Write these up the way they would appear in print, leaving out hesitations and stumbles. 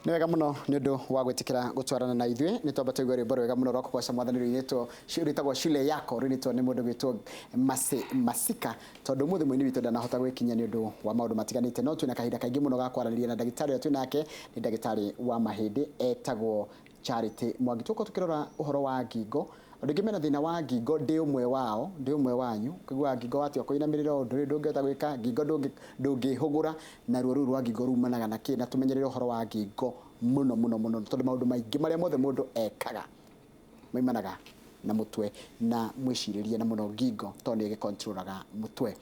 Nĩ wega mũno nĩ ũndũ wa gwĩtĩkĩra gũtwarana na ithuĩ. Nĩ twamba twaigua rwĩmbo rwega mũno rwa kũgoca Mwathani rũinĩtwo, rwĩtagwo Shule Yako, rũinĩtwo nĩ mũndũ gwĩtwo Mercy Masika. Tondũ ũmũthĩ mũini witũ ndanahota gwĩkinyia nĩ ũndũ wa maũndũ matiganĩte, no twĩna kahinda kaingĩ mũno ga kwaranĩria na ndagĩtarĩ ũrĩa twĩ nake, nĩ ndagĩtarĩ wa mahĩndĩ etagwo Charity Mwangi. Tũgũkorwo tũkĩrora ũhoro wa ngingo. Andũ aingĩ mena thĩna wa ngingo, ndĩ ũmwe wao, ndĩ ũmwe wanyu. Ũkaiguaga ngingo watua kũinamĩrĩra ũũ ndũrĩ ndũngĩhota gwĩka, ngingo ndũngĩhũgũra, na ruo rũu rwa ngingo rumanaga na kĩ? Na tũmenyerere ũhoro wa ngingo mũno mũno mũno, tondũ maũndũ maingĩ marĩa mothe mũndũ ekaga maimanaga na mũtwe na mwĩcirĩrie, na mũno ngingo tondũ nĩyo ĩgĩkontrolaga mũtwe.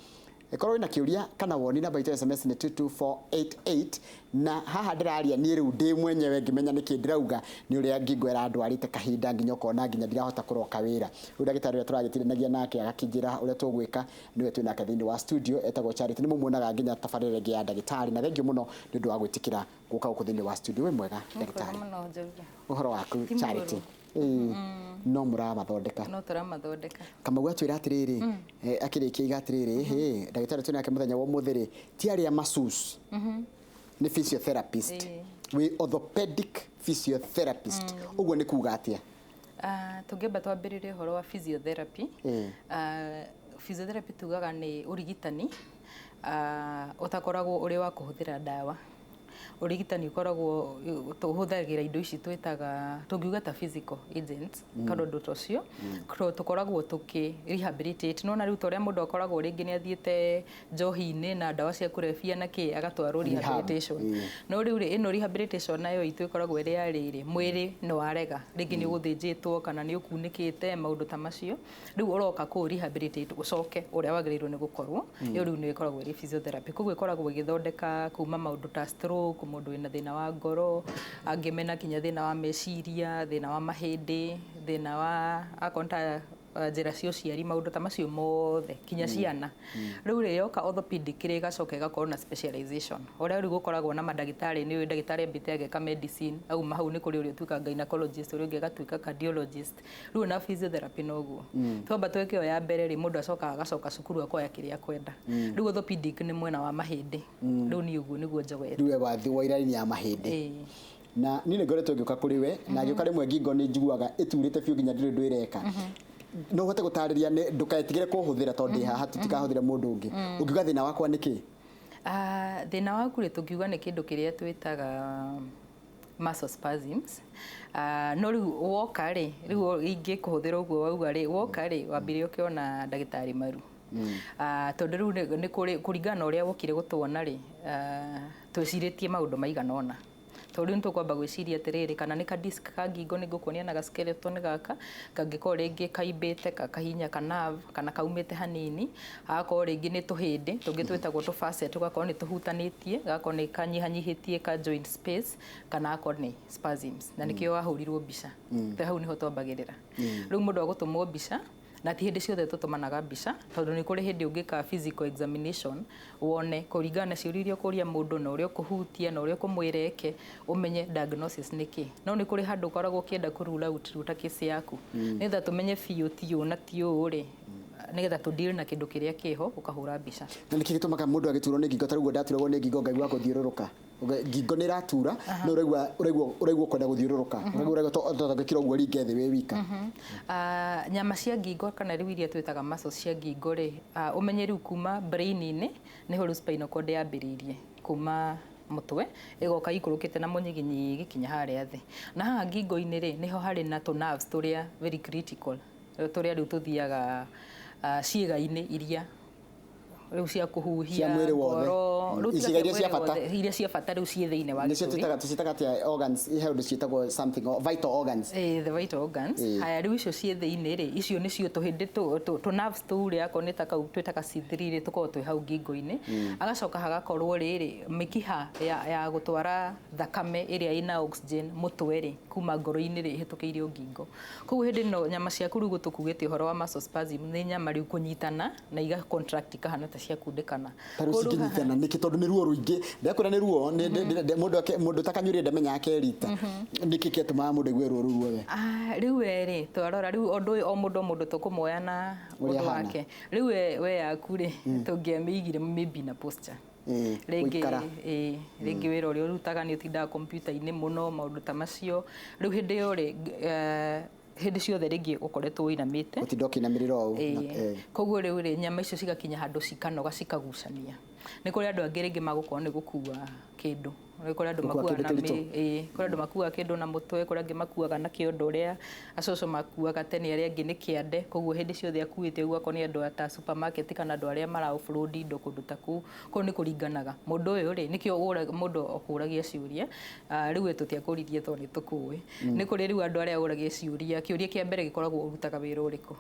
Ĩkorwo wĩna kĩũria kana woni, namba itũ ya SMS nĩ 22488. Na haha ndĩraria niĩ rĩu ndĩ mwenyewe ngĩmenya nĩkĩ ndĩrauga, nĩ ũrĩa ngingo ĩrandwarĩte kahinda nginya ũkona nginya ndirahota kũroka wĩra. Rĩu ndagĩtarĩ ũrĩa tũragĩtiranagia nake agakĩnjĩra ũrĩa tũgwĩka, nĩwe twĩ nake thĩinĩ wa studio, etagwo Charity. Nĩ mũmuonaga nginya tabarĩra ĩngĩ ya ndagĩtarĩ, na thengiũ mũno nĩ ũndũ wa gwĩtĩkĩra gũka gũkũ thĩinĩ wa studio. Wĩ mwega, ndagĩtarĩ? Mũno, Njũgĩ. Ũhoro waku, Charity? Ĩĩ, no mũramathondeka? No tũramathondeka. Kamau atwĩra atĩrĩrĩ, akĩrĩkia iga atĩrĩrĩ, hĩ ndagĩtarĩ twĩ nake mũthenya wa ũmũthĩ rĩ, ti arĩa masseuse, nĩ physiotherapist. Wĩ orthopedic physiotherapist, ũguo nĩ kuga atĩa? Ah, tũngĩamba twambĩrĩrie ũhoro wa physiotherapy. Ah, physiotherapy tugaga nĩ ũrigitani ũtakoragwo ũrĩ wa kũhũthĩra ndawa. Ũrigitani ũkoragwo tũhũthagĩra indo ici twĩtaga, tũngiuga ta physical agents kana ũndũ ta ũcio. Tũkoragwo tũkĩ rehabilitate. Nĩwona rĩu ta ũrĩa mũndũ akoragwo rĩngĩ nĩ athiĩte njohi-inĩ na ndawa cia kũrebia na kĩ, agatwarwo rehab, rehabilitation. No rĩu rĩ, ĩno rehabilitation nayo itũ ĩkoragwo ĩrĩ ya rĩrĩ, mwĩrĩ nĩ warega, rĩngĩ nĩ ũgũthĩnjĩtwo kana nĩ ũkunĩkĩte, maũndũ ta macio. Rĩu ũroka kũ rehabilitate ũcoke ũrĩa wagĩrĩirwo nĩ gũkorwo. Ĩyo rĩu nĩyo ĩkoragwo ĩrĩ physiotherapy. Koguo ĩkoragwo ĩgĩthondeka kuma maũndũ ta stroke, mũndũ wĩna thĩna wa ngoro, angĩ mena nginya thĩna wa meciria, thĩna wa mahĩndĩ, thĩna wa akorwo nĩ ta njĩra cia ũciari, maũndũ ta macio mothe, nginya ciana. Rĩu rĩ, yoka orthopedic rĩ, ĩgacoka ĩgakorwo na specialization. Ũrĩa rĩu gũkoragwo na mandagĩtarĩ, nĩ ũĩ ndagĩtarĩ ambĩte ageka medicine, auma hau nĩ kũrĩ ũrĩa ũtuĩkaga gynecologist, ũrĩa ũngĩ agatuĩka cardiologist. Rĩu ona physiotherapy noguo. Twamba tweke ĩyo ya mbere rĩ, mũndũ acokaga agacoka cukuru akoya kĩrĩa akwenda. Rĩu orthopedic nĩ mwena wa mahĩndĩ. Rĩu niĩ ũguo nĩguo njoete. Rĩu we wathi wa iraini ya mahĩndĩ. Ĩĩ. Na niĩ nĩ ngoretwo ngĩũka kũrĩ we, na ngĩũka rĩmwe ngingo nĩ njiguaga ĩturĩte biũ nginya ndirĩ ũndũ ĩreka. No ũhote gũtarĩria, ndũketigĩre kũhũthĩra tondũ ndĩ haha, tũtikahũthĩre mũndũ ũngĩ. Ũngiuga thĩna wakwa nĩ kĩ? Ah, thĩna waku rĩ, tũngiuga nĩ kĩndũ kĩrĩa twĩtaga muscle spasms. Ah, no rĩu woka rĩ, rĩu ingĩkũhũthĩra ũguo wauga rĩ, woka rĩ, wambire ũkĩona ndagĩtarĩ Maru. Ah, tondũ rĩu nĩ kũrĩ kũringana na ũrĩa wokire gũtuona rĩ, twĩcirĩtie maũndũ maigana ũna. Tondũ rĩu nĩ tũkwamba gwĩciria atĩrĩrĩ, kana nĩ ka disc ka ngingo, nĩ ngũkuonia na ga skeleton gaka, kangĩkorwo rĩngĩ kaimbĩte, gakahihinya ka nerve, kana kaumĩte hanini, hagakorwo rĩngĩ nĩ tũhĩndĩ tũngĩ twĩtagwo tũ facet, tũgakorwo nĩ tũhutanĩtie, gagakorwo nĩ kanyihanyihĩtie ka joint space, kana agakorwo nĩ spasms. Na nĩkĩo wahũrirwo mbica. Ta hau nĩho twambagĩrĩra. Rĩu mũndũ agũtũmwo mbica, na ti hĩndĩ ciothe tũtũmanaga mbica, tondũ nĩ kũrĩ hĩndĩ ũngĩka physical examination wone kũringana na ciũria iria ũkũria mũndũ na ũrĩa ũkũhutia na ũrĩa ũkũmwĩra eke, ũmenye diagnosis nĩ kĩ. No nĩ kũrĩ handũ ũkoragwo ũkĩenda kũ rule out rĩu ta case yaku, nĩgetha tũmenye biũ ti ũũ na ti ũũ rĩ, nĩgetha tũ deal na kĩndũ kĩrĩa kĩho, ũkahũra mbica. Na nĩkĩ gĩtũmaga mũndũ agĩturwo nĩ ngingo ta rĩu ũguo ndaturagwo nĩ ngingo ngaigua gũthiũrũrũka? Ngingo nĩ ĩratura no ũraigua ũkwenda gũthiũrũrũka, ũraigua ũtangĩkira ũguo ringe thĩ wĩ wika. Ah, nyama cia ngingo kana rĩu iria twĩtaga muscles cia ngingo rĩ, ũmenye rĩu kuma brain-inĩ nĩho rĩu spinal cord yambĩrĩirie, kuma mũtwe ĩgoka ikũrũkĩte na mũnyiginyigi kinya harĩa thĩ. Na haha ngingo-inĩ rĩ, nĩho harĩ na tũ nerves tũrĩa very critical, tũrĩa rĩu tũthiaga ciĩga-inĩ iria rĩu cia kũhuhia, Cia mwĩrĩ wothe. Ngoro, rĩu tiga Ciĩga cia iria cia mwĩrĩ bata. wothe, iria cia bata rĩu ciĩ thĩinĩ wa Nĩcio gĩthũri. twĩtaga, tũciĩtaga atĩa organs? He ũndũ ciĩtagwo something vital organs. Eh, the vital organs. Haya, rĩu icio ciĩ thĩinĩ rĩ, icio nĩcio tũhĩndĩ tũ nerves tũu rĩ, akorwo nĩ ta kau twĩtaga C3 rĩ, tũkoragwo twĩ hau ngingo-inĩ. Agacoka hagakorwo rĩrĩ, mĩkiha ya gũtwara thakame ĩrĩa ĩna oxygen mũtwe rĩ, kuma ngoro-inĩ rĩ, ĩhĩtũkĩire o ngingo. Koguo hĩndĩ ĩno nyama ciaku rĩu tũkugĩte ũhoro wa muscle spasm, nĩ nyama rĩu kũnyitana na iga contract ikahana ta ciakundĩkana. Ta rĩu cingĩnyitana nĩkĩ? Tondũ nĩ ruo rũingĩ, ndakwĩra nĩ ruo, mũndũ ũtakanyũrire ndamenyaga kerita. Nĩkĩ kĩatũmaga mũndũ aigue ruo rũu ruothe? Ah, rĩu we rĩ, twarora rĩu ũndũ ũyũ, o mũndũ o mũndũ tũkũmuoya na Ũrĩa ũndũ ahana. wake. Rĩu we yaku rĩ, tũngĩamĩigire maybe na posture. Rĩngĩ Gũikara. Ĩĩ, rĩngĩ wĩra ũrĩa ũrutaga nĩ ũtindaga kompiuta-inĩ mũno, maũndũ ta macio. Rĩu hĩndĩ ĩyo rĩ, hĩndĩ ciothe rĩngĩ ũkoretwo ũinamĩte. Gũtinda ũkĩinamĩrĩra ũũ. Ĩĩ. Koguo rĩu rĩ, nyama icio cigakinya handũ cikanoga, cikagucania. Nĩ kũrĩ andũ angĩ rĩngĩ magũkorwo nĩ gũkua kĩndũ. Nĩ kũrĩ andũ Gũkua makuaga kĩndũ na kĩritũ. Ĩĩ, kũrĩ andũ makuaga kĩndũ na mũtwe, kũrĩ angĩ makuaga na kĩondo, ũrĩa acũcũ makuaga tene, arĩa angĩ nĩ kĩande. Koguo hĩndĩ ciothe akuĩte ũguo, akorwo nĩ andũ ta supermarket kana andũ arĩa mara offload indo kũndũ ta kũu. Koguo nĩ kũringanaga mũndũ ũyũ rĩ, nĩkĩo mũndũ akũragia ciũria. Rĩu we tũtiakũririe tondũ nĩ tũkũĩ. Nĩ kũrĩ rĩu andũ arĩa ũragia ciũria, kĩũria kĩa mbere gĩkoragwo ũrutaga wĩra ũrĩkũ.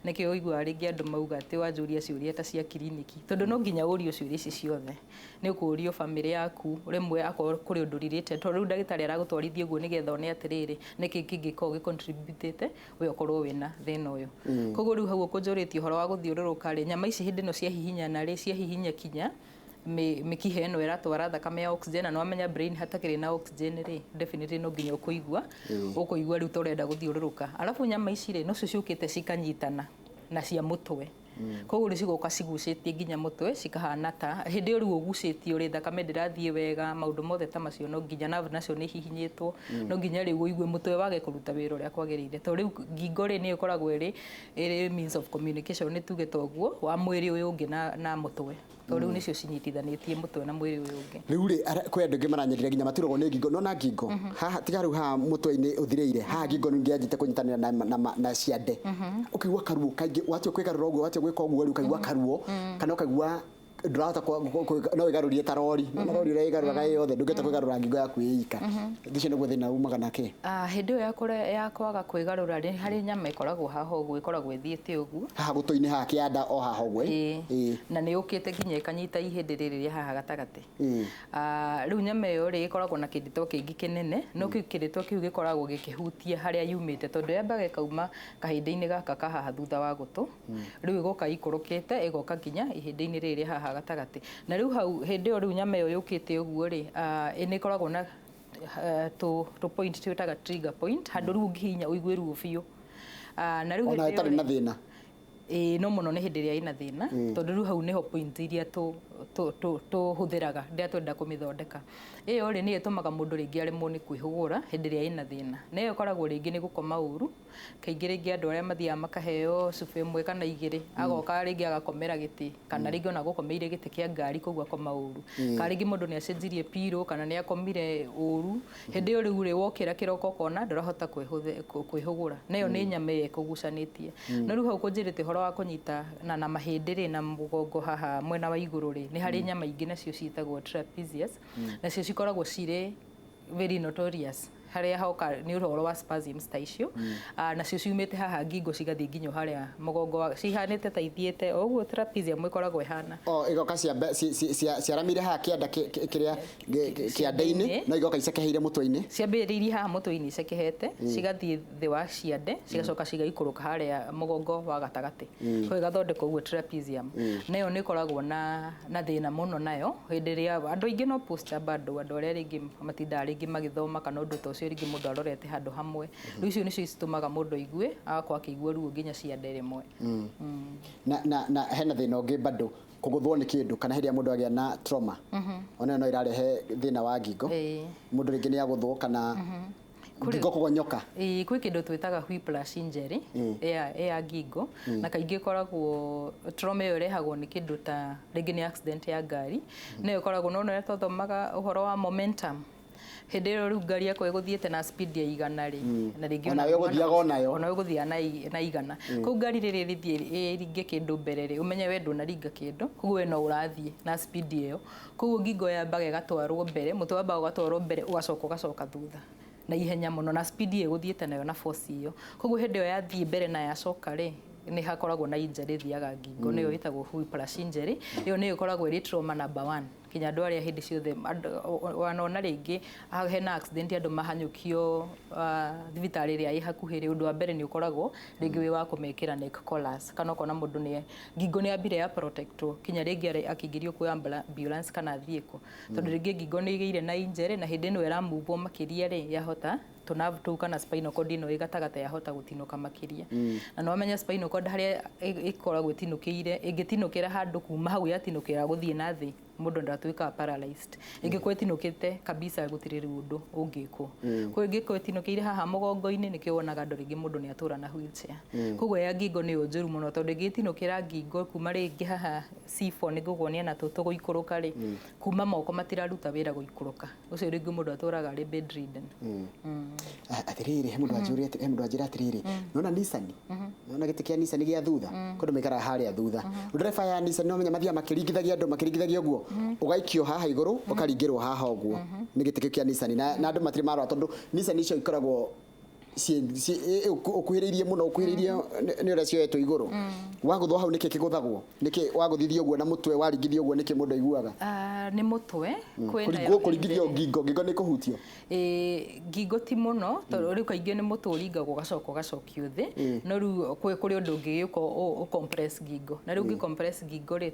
Nĩkĩo ũiguaga rĩngĩ andũ mauga atĩ wanjũria ciũria ta cia kiriniki, tondũ no nginya ũrio ciũria ici ciothe. Nĩ ũkũrio bamĩrĩ yaku, rĩmwe akorwo kũrĩ ũndũ rirĩte, tondũ rĩu ndagĩtarĩ aragũtwarithia ũguo nĩgetha one atĩrĩrĩ, nĩkĩ kĩngĩkorwo gĩcontributĩte we ũkorwo wĩna thĩna ũyũ. Koguo rĩu hau ũkũnjũrĩtie ũhoro wa gũthiũrũrũka rĩ, nyama ici hĩndĩ ĩno ciahihinyana rĩ, ciahihinya kinya mĩkiha ĩno ĩratwara thakame ya oxygen, na nĩwamenya brain hatakĩrĩ na oxygen rĩ, definitely no nginya ũkũigua ũkũigua rĩu ta ũrenda gũthiũrũrũka. Arabu nyama ici rĩ, nocio ciũkĩte cikanyitana na cia mũtwe. Koguo rĩ, cigoka cigucĩtie nginya mũtwe, cikahana ta hĩndĩ ĩyo rĩu ũgucĩtio rĩ, thakame ndĩrathiĩ wega, maũndũ mothe ta macio, no nginya nerve nacio nĩ ihihinyĩtwo, no nginya rĩu ũigue mũtwe wage kũruta wĩra ũrĩa kwagĩrĩire. Tondũ rĩu ngingo rĩ, nĩyo ĩkoragwo ĩrĩ means of communication, nĩ tuge toguo, wa mwĩrĩ ũyũ ũngĩ na mũtwe. Tondũ rĩu nĩcio cinyitithanĩtie mũtwe na mwĩrĩ ũyũ ũngĩ. Rĩu rĩ, kwĩ andũ angĩ maranyendire nginya maturagwo nĩ ngingo. Nona ngingo haha, tiga rĩu haha mũtwe-inĩ ũthirĩire haha, ngingo ningĩ yanjĩte kũnyitanĩra na ciande, ũkaigua karuo kaingĩ watua kwĩgarũra ũguo, watua gwĩka ũguo rĩ, ũkaigua karuo, kana ũkaigua ndũrahota no wĩgarũrie ta rori. No rori ũrĩa ĩgarũraga ĩ yothe, ndũngĩhota kwĩgarũra ngingo yaku ĩ ika. Ũcio nĩguo thĩna umaga nake. Hĩndĩ ĩyo ya kwaga kwĩgarũra rĩ, harĩ nyama ĩkoragwo haha ũguo, ĩkoragwo ĩthiĩte ũguo. Haha gũtũ-inĩ, haha kĩanda o haha ũguo, ĩ? Ĩĩ. Ĩĩ. Na nĩ yũkĩte nginya ĩkanyita ihĩndĩ rĩrĩ rĩa haha gatagatĩ. Ĩĩ. Rĩu nyama ĩyo rĩ, ĩkoragwo na kĩndĩtwo kĩngĩ kĩnene, no kĩu kĩrĩtwa kĩu gĩkoragwo gĩkĩhutia harĩa yumĩte, tondũ yambaga ĩkauma kahĩndĩ-inĩ gaka ka haha thutha wa gũtũ, rĩu ĩgoka ikũrũkĩte, ĩgoka nginya ihĩndĩ-inĩ rĩrĩ rĩa haha gatagatĩ. Na rĩu hau hĩndĩ ĩyo rĩu nyama ĩyo yũkĩte ũguo rĩ, nĩ ĩkoragwo na tũ point twĩtaga trigger point, handũ rĩu ũngĩhihinya ũigue ruo biũ. Na rĩu Ona hĩndĩ ĩyo ĩtarĩ na thĩna. Ĩĩ, no mũno nĩ hĩndĩ ĩrĩa ĩna thĩna, tondũ rĩu hau nĩho point iria tũhũthĩraga rĩrĩa twenda kũmĩthondeka. Ĩyo rĩ, nĩyo ĩtũmaga mũndũ rĩngĩ aremwo nĩ kwĩhũgũra hĩndĩ ĩrĩa ĩna thĩna. Na ĩyo ĩkoragwo rĩngĩ nĩ gũkoma ũru, kaingĩ rĩngĩ andũ arĩa mathiaga makaheo cuba ĩmwe kana igĩrĩ, agoka rĩngĩ agakomera gĩtĩ, kana rĩngĩ ona gũkomeire gĩtĩ kĩa ngari, koguo akoma ũru. Kana rĩngĩ mũndũ nĩ acenjirie pillow, kana nĩ akomire ũru. Hĩndĩ ĩyo rĩu rĩ, wokĩra kĩroko ũkona ndũrahota kwĩhũgũra. Na ĩyo nĩ nyama ĩyo ĩkũgucanĩtie. No rĩu hau kũnjĩrĩte ũhoro wa kũnyita na mahĩndĩ rĩ, na mũgongo haha mwena wa igũrũ rĩ, nĩ harĩ nyama ingĩ nacio ciĩtagwo trapezius, nacio cikoragwo cirĩ very notorious harĩa hoka nĩ ũhoro wa spasms ta icio. Nacio ciumĩte haha ngingo cigathiĩ nginya harĩa mũgongo wa, cihanĩte ta ithiĩte o ũguo trapezium ĩkoragwo ĩhana. O igoka ciaramire haha kĩanda kĩrĩa kĩanda-inĩ, no igoka icekeheire mũtwe-inĩ. Ciambĩrĩirie haha mũtwe-inĩ icekehete, cigathiĩ thĩ wa ciande, cigacoka cigaikũrũka harĩa mũgongo wa gatagatĩ, koguo ĩgathondeka ũguo trapezium. Nayo nĩ ĩkoragwo na thĩna mũno nayo hĩndĩ ĩrĩa andũ aingĩ no posture bado, andũ arĩa rĩngĩ matindaga rĩngĩ magĩthoma kana ũndũ ta ũcio, rĩngĩ mũndũ arorete handũ hamwe. Rĩu icio nĩcio citũmaga mũndũ aigue agakorwo akĩigua ruo nginya ciande rĩmwe. Na hena thĩna ũngĩ bado, kũgũthwo nĩ kĩndũ, kana hĩndĩ ĩrĩa mũndũ agĩa na trauma, ona ĩyo no ĩrarehe thĩna wa ngingo. Mũndũ rĩngĩ nĩ agũthwo kana ngingo kũgonyoka. Ĩĩ, kwĩ kĩndũ twĩtaga whiplash injury ya ngingo, na kaingĩ ĩkoragwo trauma ĩyo ĩrehagwo nĩ kĩndũ ta rĩngĩ nĩ accident ya ngari. Nayo ĩkoragwo no ũrĩa twathomaga ũhoro wa momentum, hĩndĩ ĩyo rĩu ngari yakwa ĩgũthiĩte na speed ya 100 rĩ, na rĩngĩ Onawe ũgũthiaga onayo. Onawe ũgũthiaga na 100. Koguo ngari rĩrĩ rĩthiĩ ĩringe kĩndũ mbere rĩ, ũmenye we ndũnaringa kĩndũ, koguo we no ũrathiĩ na speed ĩyo. Koguo ngingo yambaga ĩgatwarwo mbere, mũtwe wambaga ũgatwarwo mbere, ũgacoka ũgacoka thutha na ihenya mũno na speed ĩyo ĩgũthiĩte nayo na force ĩyo. Koguo hĩndĩ ĩyo yathiĩ mbere na yacoka rĩ, nĩ hakoragwo na injury ĩthiaga ngingo, nĩyo ĩtagwo whiplash injury. Ĩyo nĩyo ĩkoragwo ĩrĩ trauma number one, kinya andũ arĩa hĩndĩ ciothe wanona rĩngĩ hena accident, andũ mahanyũkio thibitarĩ ĩrĩa ĩ hakuhĩ rĩ, ũndũ wa mbere nĩ ũkoragwo rĩngĩ wĩ wa kũmekĩra neck collars, kana ũkona mũndũ nĩ ngingo nĩ yambire ya protectwo kinya rĩngĩ akĩingĩrio kwĩ ambulance kana athiĩ kũ, tondũ rĩngĩ ngingo nĩ ĩgĩire na injury, na hĩndĩ ĩno ĩramuvwo makĩria rĩ, yahota tũnavu tũu kana spinal cord ĩno ĩ gatagatĩ yahota gũtinũka makĩria. Na nĩ wamenya spinal cord harĩa ĩkoragwo ĩtinũkĩire, ĩngĩtinũkĩra handũ kuma hau yatinũkĩra gũthiĩ na thĩ, mũndũ ndatuĩkaga paralyzed. Ĩngĩkorwo ĩtinũkĩte kabisa gũtirĩ rĩu ũndũ ũngĩkwo. Koguo ĩngĩkorwo ĩtinũkĩire haha mũgongo-inĩ, nĩkĩo wonaga andũ rĩngĩ mũndũ nĩ atũra na wheelchair. Koguo ya ngingo nĩyo njũru mũno, tondũ ĩngĩtinũkĩra ngingo kuma rĩngĩ haha C4 nĩ ngũkuonia na tũtũ gũikũrũka rĩ, kuma moko matiraruta wĩra gũikũrũka, ũcio rĩngĩ mũndũ atũraga arĩ bedridden. Atĩrĩrĩ, he mũndũ anjũria he mũndũ anjĩra atĩrĩrĩ, nona Nissan, nona gĩtĩ kĩa Nissan gĩa thutha, kũndũ maikaraga harĩa thutha, ndereba ya Nissan no menya mathiaga makĩringithagia andũ, makĩringithagia ũguo, ũgaikio haha igũrũ, ũkaringĩrwo haha ũguo nĩ gĩtĩ kĩu kĩa Nissan, na andũ matirĩ marora tondũ Nissan icio ikoragwo ũkuhĩrĩirie mũno, ũkuhĩrĩirie nĩ ũrĩa cioetwo igũrũ. Wagũthwo hau nĩkĩ kĩgũthagwo? Nĩkĩ wagũthithio ũguo na mũtwe, waringithio ũguo nĩkĩ mũndũ aiguaga? Nĩ mũtwe kwĩna Kũringwo, kũringithio ngingo, ngingo nĩ kũhutio. Ĩĩ, ngingo ti mũno, tondũ rĩu kaingĩ nĩ mũtwe ũringagwo ũgacoka ũgacokio thĩ, no rĩu kũrĩ ũndũ ũngĩgĩũka ũ compress ngingo, na rĩu ũngĩ compress ngingo rĩ,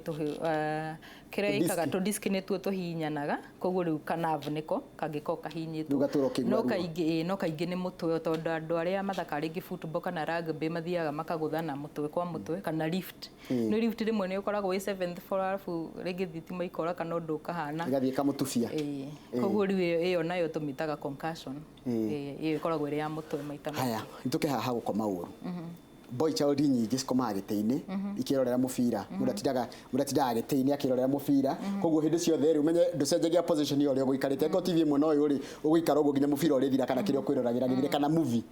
kĩrĩa ĩkaga tũ disc nĩtuo tũhihinyanaga, koguo rĩu ka nerve nĩko kangĩkorwo kahinyĩtwo. Rĩu gatũra ũkĩigua no ruo. Kaingĩ, ĩĩ, no kaingĩ nĩ mũtwe, tondũ andũ arĩa mathakaga rĩngĩ football kana rugby mathiaga makagũthana mũtwe kwa mũtwe kana lift. Nĩ lift rĩmwe nĩ ũkoragwo wĩ seventh floor, arabu rĩngĩ thitima ikora kana ũndũ ũkahana. Ĩgathiĩ ĩkamũtubia. Ĩĩ, koguo rĩu ĩyo nayo tũmĩtaga concussion. Ĩĩ, ĩyo ĩkoragwo ĩrĩ ya mũtwe maita maingĩ. Haya, nituke haha gũkoma ũru. Boy child nyingĩ cikomaga gĩtĩ-inĩ ikĩrorera mũbira. Mũndũ atindaga gĩtĩ-inĩ akĩrorera mũbira, koguo hĩndĩ ciothe rĩ, ũmenye ndũcenjagia position ĩyo ũrĩa ũgũikarĩte. Angĩkorwo TV ĩmwe no ũyũ rĩ, ũgũikara ũguo nginya mũbira ũrĩthira kana kĩrĩa ũkwĩroragĩra gĩthire kana movie.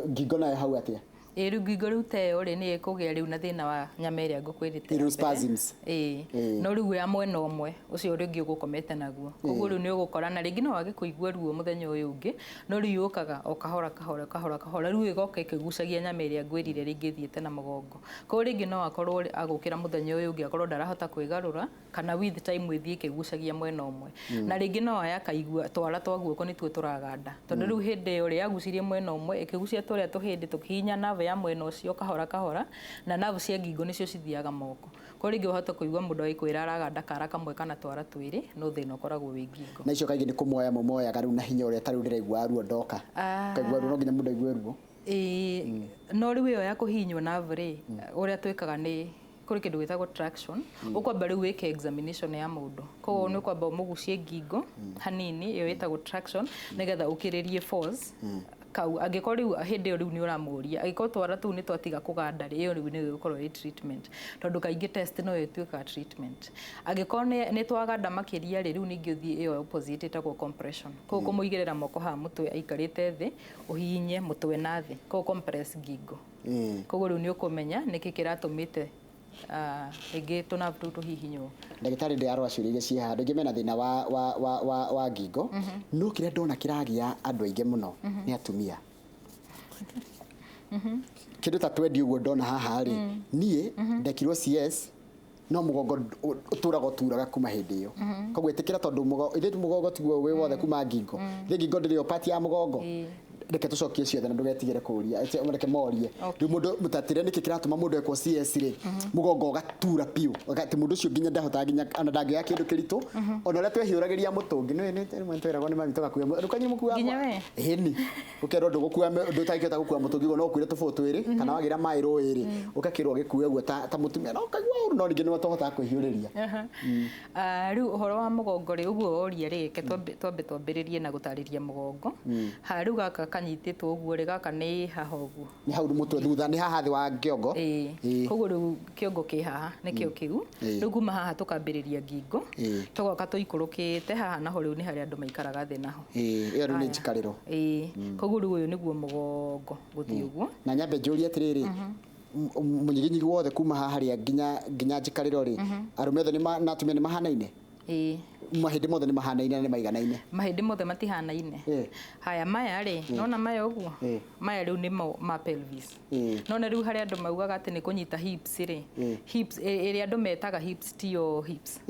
Ngingo nayo hau atĩa? Ĩĩ, rĩu ngingo rĩu ta ĩyo rĩ, nĩ ĩkũgĩa rĩu na thĩna wa nyama ĩrĩa ngũkwĩrĩte Rĩu ya mbere. Spasms. Ĩĩ. No rĩu ya mwena ũmwe ũcio rĩngĩ ũgũkomete naguo, koguo rĩu nĩ ũgũkora na rĩngĩ no wage kũigua ruo mũthenya ũyũ ũngĩ, no rĩu yũkaga o kahora kahora kahora kahora, rĩu ĩgoka ĩkĩgucagia nyama ĩrĩa ngwĩrire rĩngĩ ĩthiĩte na mũgongo. Koguo rĩngĩ no akorwo agũkĩra mũthenya ũyũ ũngĩ akorwo ndarahota kwĩgarũra, kana with time ĩthiĩ ĩkĩgucagia mwena ũmwe, na rĩngĩ no aya akaigua twara twa guoko nĩtuo tũraganda, tondũ rĩu hĩndĩ ĩyo rĩ yagucirie mwena ũmwe, ĩkĩgucia tũrĩa tũhĩndĩ tũkĩhihinya nerve ya mwena ũcio kahora kahora, na nerve cia ngingo nĩcio cithiaga moko. Koguo rĩngĩ ũhote kũigua mũndũ agĩkwĩra araganda kara kamwe kana twara twĩrĩ, no thĩna ũkoragwo wĩ ngingo. Na icio kaingĩ nĩ kũmoya mũmoyaga rĩu na hinya ũrĩa, ta rĩu ndĩraigua ruo ndoka, kaigua ruo, no nginya mũndũ aigue ruo. Ĩĩ, no rĩu ĩyo ya kũhihinywo nerve rĩ, ũrĩa twĩkaga nĩ kũrĩ kĩndũ gĩtagwo traction. Ũkwamba rĩu wĩke examination ya mũndũ, koguo nĩ ũkwamba ũmũgucie ngingo hanini, ĩyo ĩtagwo traction, nĩgetha ũkĩrĩrie force kau. Angĩkorwo rĩu hĩndĩ ĩyo rĩu nĩ ũramũria, angĩkorwo twara tũu nĩ twatiga kũganda rĩ, ĩyo rĩu nĩyo ĩgũkorwo ĩ treatment, tondũ kaingĩ test no ĩtuĩkaga treatment. Angĩkorwo nĩ twaganda makĩria rĩ, rĩu ningĩ ũthiĩ ĩyo opposite ĩtagwo compression. Koguo kũmũigĩrĩra moko haha mũtwe aikarĩte thĩ, ũhihinye mũtwe na thĩ, koguo compress ngingo. Koguo rĩu nĩ ũkũmenya nĩkĩ kĩratũmĩte rĩngĩ tũnabu tũu tũhihinywo. Ndagĩtarĩ, ndĩrarora ciũria iria ciĩ haha. Andũ aingĩ mena thĩna wa ngingo, no kĩrĩa ndona kĩragĩa andũ aingĩ mũno nĩ atumia, kĩndũ ta twendi ũguo ndona haha rĩ. Niĩ ndekirwo CS no mũgongo ũtũraga ũturaga kuma hĩndĩ ĩyo, koguo ĩtĩkĩra tondũ ithuĩ mũgongo tiguo wĩ wothe kuma ngingo, ithuĩ ngingo ndĩrĩ o part ya mũgongo. Reke tũcokie ciothe na ndũgetigĩre kũria. Reke morie. Rĩu mũndũ mũtatĩre nĩkĩ kĩratũma mũndũ ekwo CS rĩ, mũgongo ũgatura biũ, atĩ mũndũ ũcio nginya ndahotaga, nginya ona ndangĩoya kĩndũ kĩritũ, ona ũrĩa twehiũragĩria mũtũngi nĩ rĩmwe twĩragwo nĩ mami tũgakua rũkanyi mũkua. Nginya we? Ĩni, ũkerwo ndũgũkua, ndũtangĩhota gũkua mũtũngi ũguo, no ũkuire tũbũyũ twĩrĩ kana wagĩra maĩ rũĩ rĩ, ũgakĩrwo gĩkue ũguo ta mũtumia, no ũkaigua ũru, no rĩngĩ nĩwe tũhotaga kwĩhiũrĩria. Rĩu ũhoro wa mũgongo rĩ, ũguo woria rĩ, reke twambe twambĩrĩrie na gũtarĩria mũgongo. Ha rĩu gaka kanyitĩtwo ũguo rĩ, gaka nĩ haha ũguo. Nĩ hau mũtwe thutha, nĩ haha thĩ wa kĩongo. Ĩĩ. Koguo rĩu kĩongo kĩ haha nĩkĩo kĩu. Rĩu kuma haha tũkambĩrĩria ngingo, tũgoka tũikũrũkĩte haha, naho rĩu nĩ harĩa andũ maikaraga thĩ naho. Ĩĩ, ĩyo rĩu nĩ Haya. njikarĩro. Ĩĩ, koguo rĩu ũyũ nĩguo mũgongo gũthiĩ ũguo. Na nyambe njũrie atĩrĩrĩ, mũnyiginyigi wothe kuma haha harĩa nginya njikarĩro rĩ, arũme othe na atumia nĩ mahanaine? Ĩĩ. Mahĩndĩ mothe nĩ mahanaine na nĩ maiganaine? Mahĩndĩ mothe matihanaine. Haya maya rĩ, nona maya ũguo, maya rĩu nĩmo ma pelvis. Nona rĩu harĩa andũ maugaga atĩ nĩ kũnyita hips rĩ, hips ĩrĩa andũ metaga hips tiyo hips.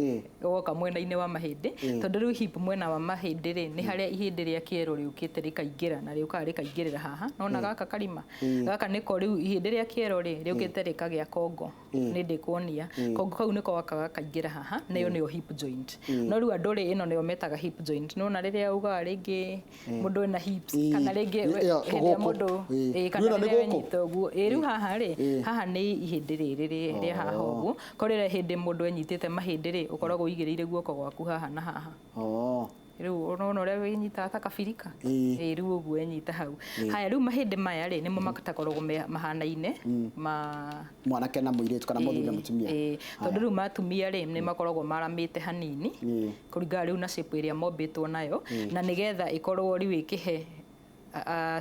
Woka mwena-inĩ wa mahĩndĩ, tondũ rĩu hip mwena wa mahĩndĩ rĩ, nĩ harĩa ihĩndĩ rĩa kĩero rĩũkĩte rĩkaingĩra na rĩũkaga rĩkaingĩrĩra haha. Nona gaka karima, gaka nĩko rĩu ihĩndĩ rĩa kĩero rĩ, rĩũkĩte rĩkagĩa kongo. Nĩ ndĩkuonia kongo kau nĩko gaka gakaingĩra haha, nayo nĩyo hip joint. joint. No rĩu andũ rĩ, ĩno nĩyo metaga hip joint. Nĩwona rĩrĩa ugaga rĩngĩ mũndũ ena hips, kana rĩngĩ Ĩyo, hĩndĩ ĩrĩa gũkũ. mũndũ kana Rĩu ĩno nĩ rĩrĩa gũkũ? wenyita ũguo. Ĩ, rĩu haha rĩ, haha nĩ ihĩndĩ rĩrĩ rĩ haha ũguo. Ko rĩrĩa hĩndĩ mũndũ enyitĩte mahĩndĩ rĩ, ũkoragwo ũigĩrĩire guoko gwaku haha na haha. Rĩu ũrona ũrĩa wĩnyitaga ta kabirika? Ĩ, rĩu ũguo enyita hau. Haya, rĩu mahĩndĩ maya rĩ, nĩmo matakoragwo mahanaine ma Mwanake na mũirĩtu kana mũthuri na mũtumia. Ĩ, tondũ rĩu matumia rĩ, nĩ makoragwo maramĩte hanini kũringana rĩu na shape ĩrĩa mombĩtwo nayo, na nĩgetha ĩkorwo rĩu ĩkĩhe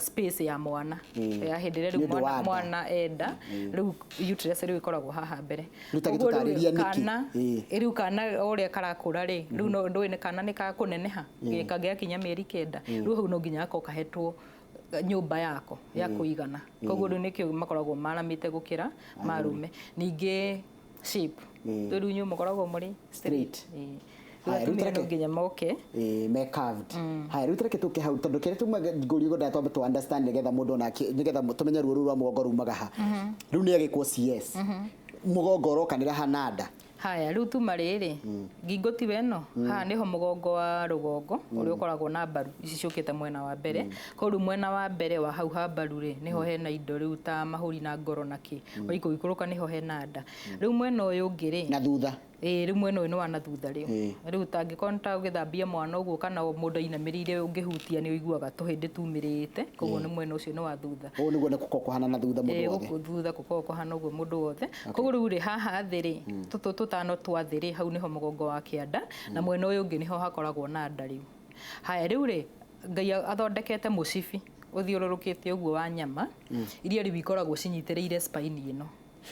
space ya mwana ya hĩndĩ ĩrĩa Nĩ rĩu ũndũ wa mwana, nda. mwana enda, rĩu uterus rĩu ĩkoragwo haha mbere. Rĩu ta Ũguo rĩu gĩtũtarĩrie nĩkĩ? kana rĩu kana ũrĩa karakũra rĩ, rĩu no ndũĩ nĩ kana nĩ kakũneneha kangĩgakinya mĩeri 9, rĩu hau no nginya gakorwo kahetwo nyũmba yako ya kũigana. Koguo rĩu nĩkĩo makoragwo maramĩte gũkĩra marume. Ningĩ shape, rĩu inyuĩ mũkoragwo mũrĩ Straight. Ĩ. Haya, Rĩu rĩu atumia no tareke- nginya moke. Ĩ, me curved. Haya, rĩu tareke tũke hau, tondũ kĩrĩa tuma ngũria ngwendaga twambe tũ understand nĩgetha mũndũ onake, nĩgetha tũmenye ruo rũu rwa mũgongo rumaga ha. Rĩu nĩ agĩkwo CS, mũgongo ũrokanĩra ha na nda? Haya, rĩu tuma rĩrĩ, ngingo tiwe ĩno, haha nĩho mũgongo wa rũgongo ũrĩa ũkoragwo na mbaru ici ciũkĩte mwena wa mbere. Koguo rĩu mwena wa mbere wa hau ha mbaru rĩ, nĩho hena indo rĩu ta mahũri na ngoro na kĩ. Waikũrũka nĩho hena nda. Rĩu mwena ũyũ ũngĩ rĩ, Na thutha. Ĩ, rĩu mwena ũyũ nĩ wa na thutha rĩu. Rĩu tangĩkorwo nĩ ta ũgĩthambia mwana ũguo, kana mũndũ ainamĩrĩire, ũngĩhutia nĩ ũiguaga tũhĩndĩ tumĩrĩte. Koguo nĩ mwena ũcio nĩ wa thutha. Ũũ nĩguo nĩ gũkorwo kũhana na thutha mũndũ Ĩ, wothe. gũkũ thutha gũkoragwo kũhana ũguo mũndũ wothe. Koguo rĩu rĩ, haha thĩ rĩ, tũtũ tũtano twa thĩ rĩ, hau nĩho mũgongo wa kĩanda, na mwena ũyũ ũngĩ nĩho hakoragwo na nda rĩu. Haya, rĩu rĩ, Ngai athondekete mũcibi ũthiũrũrũkĩte ũguo wa nyama iria rĩu ikoragwo cinyitĩrĩire spine ĩno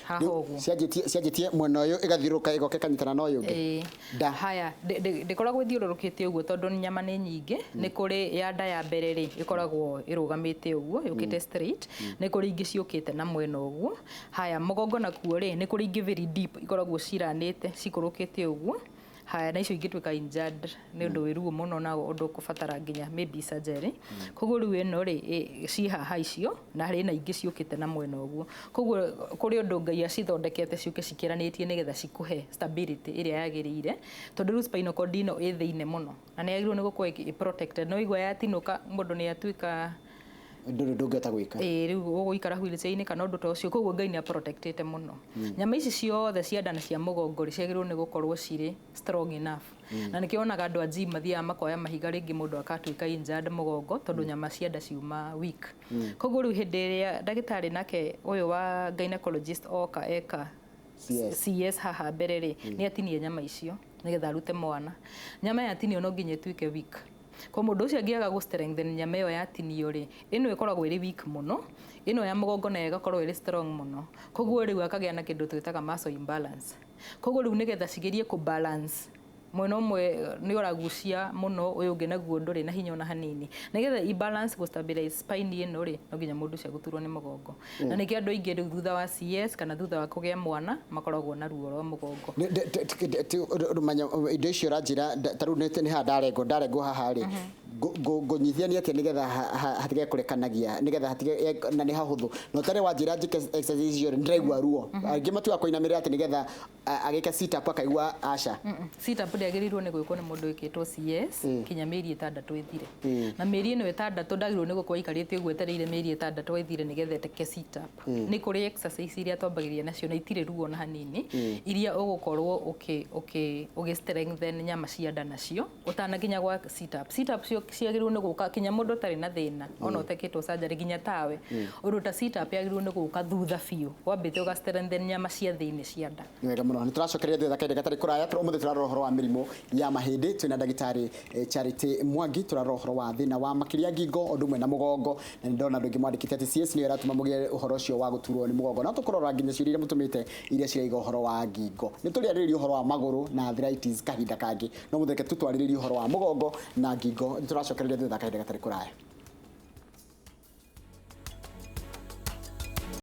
haha ũguo. Cianjĩtie mwena ũyũ, ĩgathiũrũrũka, ĩgoka ĩkanyitana na ũyũ ũngĩ. Nda. Haya, ndĩkoragwo ĩthiũrũrũkĩte ũguo tondũ nyama nĩ nyingĩ. Nĩ kũrĩ ya nda ya mbere rĩ, ĩkoragwo ĩrũgamĩte ũguo yũkĩte straight. Nĩ kũrĩ ingĩ ciũkĩte na mwena ũguo. Haya, mũgongo nakuo rĩ, nĩ kũrĩ ingĩ very deep ikoragwo ciranĩte cikũrũkĩte ũguo. Haya, na icio ingĩtuĩka injured nĩ ũndũ wĩ ruo mũno na ũndũ ũkũbatara nginya maybe surgery. Koguo rĩu ĩno rĩ, ciĩ haha icio, na harĩ na ingĩ ciũkĩte na mwena ũguo. Koguo kũrĩ ũndũ Ngai acithondekete ciũke cikĩranĩtie nĩgetha cikũhe stability ĩrĩa yagĩrĩire, tondũ rĩu spinal cord ĩno ĩ thĩinĩ mũno na nĩ yagĩrĩirwo nĩ gũkorwo ĩ protected. No igua yatinũka, mũndũ nĩ atuĩka Ndũrĩ ndũngĩhota gwĩka. Ĩ, rĩu ũgũikara wheelchair-inĩ kana ũndũ ta ũcio. Koguo Ngai nĩ aprotectĩte mũno nyama ici ciothe cia nda na cia mũgongo rĩ, ciagĩrĩirwo nĩ gũkorwo cirĩ strong enough. Na nĩkĩo wonaga andũ a gym mathiaga makoya mahiga, rĩngĩ mũndũ akatuĩka injured mũgongo tondũ nyama cia nda ciuma weak. Koguo rĩu hĩndĩ ĩrĩa ndagĩtarĩ nake ũyũ wa gynecologist oka eka CS. CS haha mbere rĩ, nĩ atinie nyama icio nĩgetha arute mwana. Nyama yatinio no nginya ĩtuĩke weak. Ko mũndũ ũcio angĩaga gũ strengthen nyama ĩyo yatinio rĩ, ĩno ĩkoragwo ĩrĩ weak mũno, ĩno ya mũgongo nayo ĩgakorwo ĩrĩ strong mũno. Koguo rĩu akagĩa na kĩndũ twĩtaga muscle imbalance. Koguo rĩu nĩgetha cigerie kũ balance, mwena ũmwe nĩ ũragucia mũno, ũyũ ũngĩ naguo ndũrĩ na hinya ona hanini, nĩgetha i balance gũ stabilize spine ĩno rĩ, no nginya mũndũ ũcio agũturwo nĩ mũgongo. Na nĩkĩo andũ aingĩ rĩu thutha wa CS kana thutha wa kũgĩa mwana makoragwo na ruo rwa mũgongo. Manya indo icio ũranjĩra, ta rĩu nĩ haha ndarengwo haha rĩ, ngũnyitithania atĩa nĩgetha hatige kũrekanagia, nĩgetha hatige, na nĩ hahũthũ, na ũtarĩ wanjĩra njĩke exercise icio rĩ, ndĩraigua ruo. Angĩ matuaga kũinamĩrĩra atĩ nĩgetha agĩke sit up akaigua aca. Sit up ndĩagĩrĩirwo nĩ gwĩkwo nĩ mũndũ wĩkĩtwo CS kinya mĩeri 6 ĩthire. Na mĩeri ĩno 6 ndagĩrĩirwo nĩ gũkorwo aikarĩte ũguo etereire mĩeri 6 ĩthire nĩgetha eteke sit up. Nĩ kũrĩ exercise iria twambagĩrĩria nacio na itirĩ ruo na hanini, iria ũgũkorwo ũgĩ strengthen nyama cia nda nacio ũtanakinya gwa sit up. Sit up ciagĩrĩirwo nĩ gũka kinya mũndũ ũtarĩ na thĩna, ona ũtekĩtwo surgery, nginya tawe ũndũ ta sit up yagĩrĩirwo nĩ gũka thutha biũ, wambĩte ũga strengthen nyama cia thĩinĩ cia nda. Nĩ wega mũno, nĩ tũracokereria thutha kahinda gatarĩ kũraya. Ũmũthĩ tũrarora ũhoro wa mĩrimũ ya mahĩndĩ. Twĩna ndagĩtarĩ Charity Mwangi. Tũrarora ũhoro wa thĩna wa makĩria ngingo ũndũ ũmwe na mũgongo, na nĩ ndona andũ aingĩ mwandĩkĩte atĩ CS nĩyo ĩratũma mũgĩe ũhoro ũcio wa gũturwo nĩ mũgongo. No tũkũrora nginya ciũria iria mũtũmĩte iria ciraiga ũhoro wa ngingo. Nĩ tũrĩarĩrĩria ũhoro wa magũrũ na arthritis kahinda kangĩ, no mũthĩ reke tũtwarĩrĩrie ũhoro wa mũgongo na ngingo. Nĩ tũracokereria thutha kahinda gatarĩ kũraya.